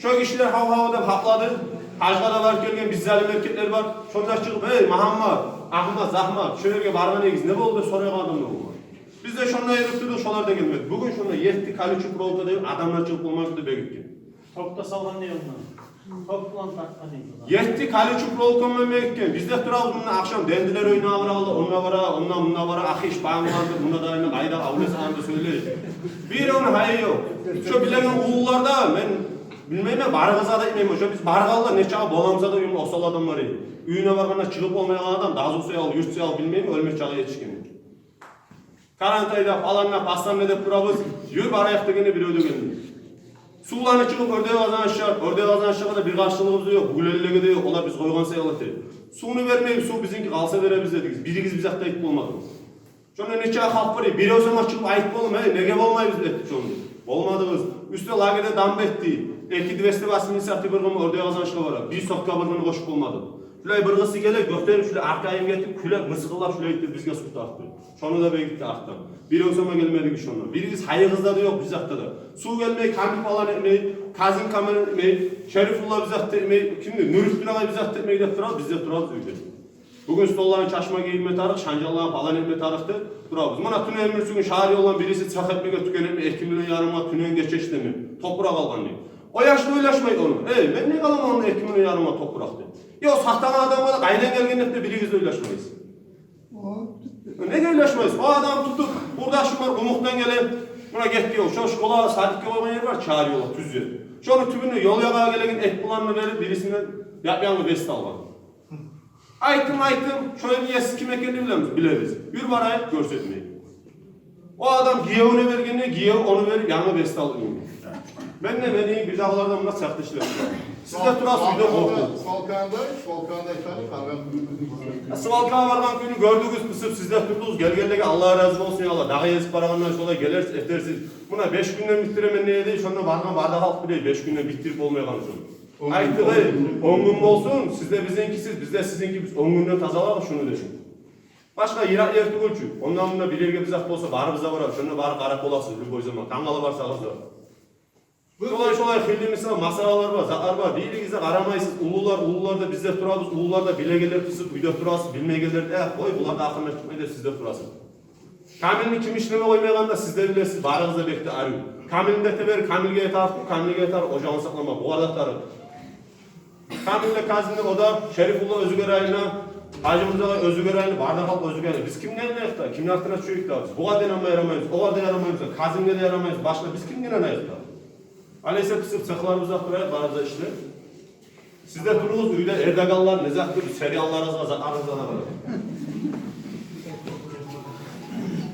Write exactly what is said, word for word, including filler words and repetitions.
Шо гишилер гьав-гьав деп гьаплады. Гьажгъа да барып гелген биз залим эркеклер бар. Шонда чыгъып: «Эй, Магьаммат, Агьмат, Загьмат, шо ерге баргъан эдигиз, не болду?» – деп сорайгъан адамлар бар. Биз де шонда эрип турдукъ, шолар да гелмеди. Бугюн шонда етти колючий проволока деп адамлар чыгъып болмай деп бегитген. Токъта салгъан не ондан? Токъ булан тартгъан эди. Етти колючий проволока булан бегитген. Биз де турабыз мунда, ахшам дендилер уьюне бара, онда бара, онда, мунда бара, ахы иш барын барды, мунда да айны къайда авлес анды сёйлей. Бир ону гьайы ёкъ. Шо билеген уллулар да, мен билмеймен, барыгъызгъа да этмеймен. Шо биз баргъанлар нечакъы боламса да уьюнде осал адамлар эди. Уьюне баргъанда чыгъып болмайгъан адам, дазусу ял, юртсу ял билмеймен, оьлме чакъы етишген. Карантайда, паланда, пастанда деп турабыз. Юр, барайыкъ дегенде, бирев де гелмей. Сувланы чыгъып Оьрде Къазаныш, Оьрде Къазанышгъа да бир къаршылыгъыбыз да ёкъ, гюлеллеге де ёкъ, олар биз къойгъан саялы эте. Сувну бермей, сув бизинки къалса беребиз дедигиз. Биригиз бизге де айтып болмадыгъыз. Шонда нече халкъ бар, бирев сама чыгъып айтып болмай: «Эй, неге болмайбыз?» – деп шонда. Болмадыгъыз. Уьстде лагерде дамба этди. Эки двести восемьдесят бир гъым Оьрде Къазанышгъа бара. Бир сотка бир гъым къошуп болмады. Шулай бир къызы геле, гётерип, шулай аркайын гетип, кюлеп, мысгъыллап, шулай этип бизге сув тартды. Шону да бегитди артдан. Бирев сама гелмедигиз шонда. Биригиз гьайыгъызда да ёкъ, бизге де. Сув гелмей, Камил палан этмей, Казим палан этмей, Шерифулла бизге де этмей, кимди, Нурутдин агъай бизге де этмей деп турабыз, биз де турабыз уьйде. Бугюн столланы чашма гийме тарыкъ, шанжалланы палан этме тарыкъ деп турабыз. Муна тюнегюн-бирисигюн шагьар ёлдан бириси цех этмеге тюкен этме эки миллион ярымгъа тюнегюн гече ишлеме. Топуракъ алгъан дей. О яш да ойлашмай ону: «Эй, мен неге аламан ону эки миллион ярымгъа топуракъ?» – деп. Ёкъ, сатагъан адамгъа да къайдан гелген деп де биригиз де ойлашмайсыз. Неге ойлашмайсыз? О адам тутуп, бурдашым бар, Къумукъдан геле, муна гетген ёл. Шо школа, садикге къойгъан ер бар, шагьар ёлу, тюз ер. Шону тюбюнде ёл ягъагъа гелеген эки паланны берип, бирисинден яп-янгы вест алгъан. Айтдым, айтдым, шону еси ким экенин билебиз, билебиз. Юр, барайыкъ, гёрсетмей. О адам гиевюне бергенде, гиев ону берип, янгы вест алып минди. Мен де, мени бирдагъылардан муна сакъ ишлеп. Сиз де турасыз уьйде къоркъуп. Свалканы да, свалканы да айтайыкъ, къарагъан кюйню. Свалкагъа баргъан кюйню гёрдюгюз, пысып, сиз де турдугъуз. Гелгенлеге Аллагь рази болсун, я Аллагь. Дагъы эзип барагъандан шолай гелерсиз, этерсиз. Муна беш гюнден битдиремен дей эди, шонда баргъан бары да халкъ биле, беш гюнден битдирип болмайгъанын шону. Айтдыкъ: «Эй, он гюн болсун, сиз де бизинкисиз, биз де сизинкибиз, он гюнден тазалайыкъ шуну», – дедик. Башгъа йыракъ ер тюгюл чю. Ондан мунда бир ерге бир зат болса, барыбыз да барабыз. Шонда барып къарап боласыз, любой заман. Тангала барсагъыз да. Шолай-шолай хыйлы мисал масъалалар бар, затлар бар. Биригиз де къарамайсыз. Уллулар, уллулар да, биз де турабыз. Уллулар да, билегенлер пысып, уьйде турасыз. Билмейгенлер де: «Эй, къой, булар да ахырына чыкъмай», – деп, сиз де турасыз. Камилни ким ишлеме къоймайгъанда, сиз де билесиз, барыгъыз да бек де арив. Камилни де эте бер, Камилге де тарыкъ, Камилге де тарыкъ ожагъын сакълама, бугъар да тарыкъ. Камил де, Казим де, о да, Шерифулла Оьзюгер айына, Гьажимурза Оьзюгер айына, бары да халкъ Оьзюгер айына. Биз кимге инанайыкъ да, кимни артына тюшейик да? Биз бугъар да инанмай ярамайбыз, огъар да инанмайбыз, Казимге де инанмайбыз, башгъа биз кимге инанайыкъ да? Алайса, пысып, цехларыбызда турайыкъ, барыбыз да ишлеп. Сиз де туругъуз уьйде, Эрдоганлар, не зат, сериалларыгъызгъа, затларыгъызгъа да къарап.